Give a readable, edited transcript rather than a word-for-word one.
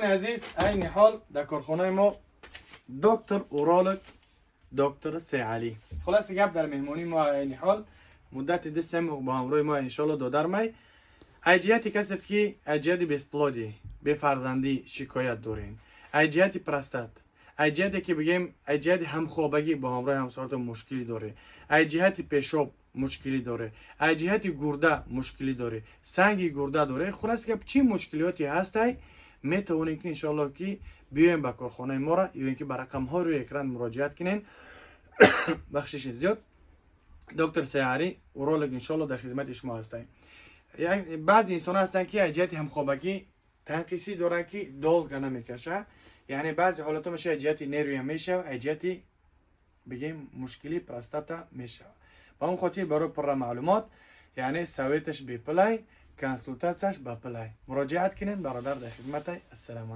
Азиз, айни ҳол дар корхонаи мо доктор уролог, доктор Сеалӣ, хулоси гап, дар меҳмонии мо айни ҳол муддати 2-3 моҳ бо ҳамроҳи мо, иншоалло. Додармай, ай ҷиҳати касеб ки ай ҷиҳати бесплодӣ, бефарзандӣ шикоят дорем, ай ҷиҳати простат, ай ҷиҳате ки бигем, ай ҷиҳати ҳамхобагӣ бо ҳамроҳи ҳамсаратон мушкилӣ дорӣ, ай ҷиҳати пешоб мушкилӣ дорӣ, ай ҷиҳати гурда мушкилӣ дорӣ, санги гурда дорӣ, хулоси гап, чӣ мушкилиёте ҳастай, метавонем ки, иншоалло, ки биёем ба корхонаи мора ё ин ки ба рақамҳои рӯи экран муроҷиат кунем. Бахшиши зиёд, доктор Сеари уролог, иншоалло, дар хизмати шумо ҳастем. Баъзе инсонҳо ҳастанд, ки аз ҷиҳати ҳамхобагӣ танқисӣ доранд, ки долго намекаша, яъне баъзе ҳолатҳо мешава, аз ҷиҳати нервия мешава, аз ҷиҳати, бигем, мушкили простата мешава. Ба он хотир барои пурра маълумот, яъне советаш бепулай, консултатсияш ба пулай, муроҷиат кунед. Бародар дар хизматай. Ассалому.